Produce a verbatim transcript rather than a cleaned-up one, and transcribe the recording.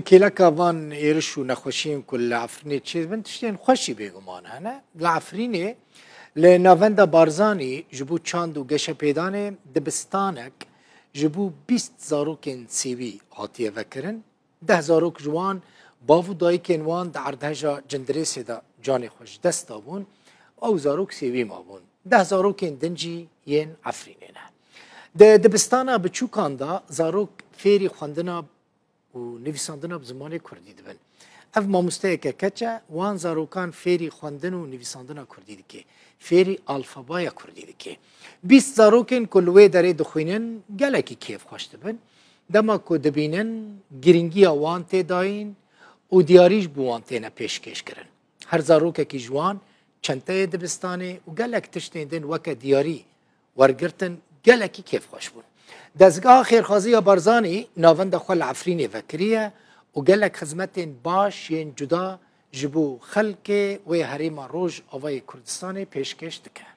Kêleka van êriş û nexweşiyên ku li Efrînê çêdibin tiştên xweş jî bêguman hene. Li Efrînê li Navenda Barzanî ji bo çand û geşepêdanê dibistanek ji bo bîst zarokên sêwî hatiye vekirin. Deh zarok ji wan bav û dayikên wan di erdheja Cindirêsê de canê xwe ji dest dabûn. Ew zarok sêwî mabûn. Deh zarokên din jî yên Efrînê ne. Di dibistana biçûkan de zarok fêrî xwendina û nivîsandina bi zimanê kurdî dibin. Ev mamosteyeke keç e, wan zarokan fêrî xwendin û nivîsandina kurdî dike, fêrî alfabaya kurdî dike. Bîst zarokên ku li wê derê dixwînin gelekî kêfxweş dibin, dema ku dibînin girîngiya wan tê dayîn û diyarî ji bo wan têne pêşkêş kirin. Her zarokekî ji wan çenteyê dibistanê û gelek tiştên din weke diyarî wergirtin, gelekî kêfxweş bûn. Dezgeha Xêrxwaziya Barzanî navenda xwe li Efrînê vekiriye û gelek xizmetên baş yên cuda ji bo xelkê wê herêma Rojavayê Kurdistanê pêşkêş dike.